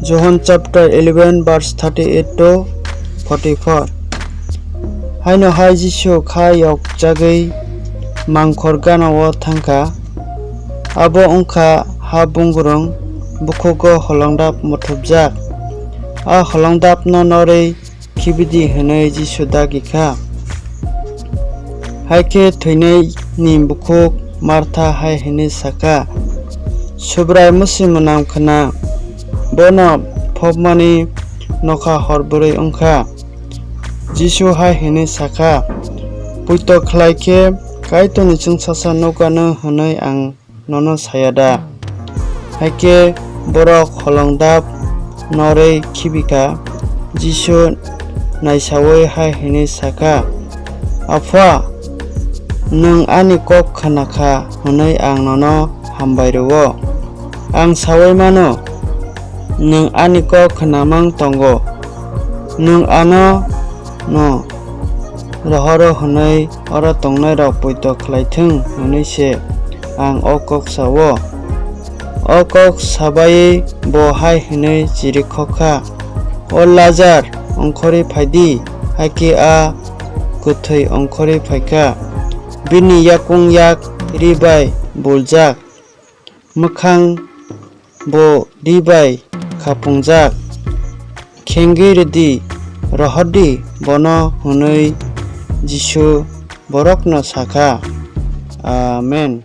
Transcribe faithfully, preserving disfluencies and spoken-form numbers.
John chapter eleven verse thirty-eight to forty-four. Haino hai Jisu kha yokjagwi mangkhor gana-o thangkha. Abo wngkha ha bungurung bukhugo holongdap muthubjak. A holongdapno norwi khibidi hwnwi Jisu dagi kha. Hai khe thwinaini bukhuk Martha hai hwnwi sa kha, "Subrai musi mwnam khna, bono phobmani nokha hor bwrwi wng kha." Jisu hai hwnwi sa kha, "Poito khlai khe Kaitorni chwngsacha nukgano hwnwi ang nono saya da?" Hai khe borok holongdap norwi khibi kha. Jisu naisaui hai hwnwi sa kha, "Apha, nwng ani kok khna kha hwnwi ang nono hambai rw-o. Ang saui mano, nwng ani kok khnamang tongo. Nwng ano no rohoro hwnwi oro tongnairok poito khlai thung hwnwi se ang o kok sa-o." O kok sabaiwi bo hai hwnwi chirikhok kha, "O Lazar, ongkhorwi phai di." Hai khe a kwthwi ongkhorwi phai kha, bini yakung yak ri bai buljak, mwkhang bo ri bai khapungjak. "Khengwi rw di, rohor di bono," hwnwi Jisu borokno sa kha. Amen.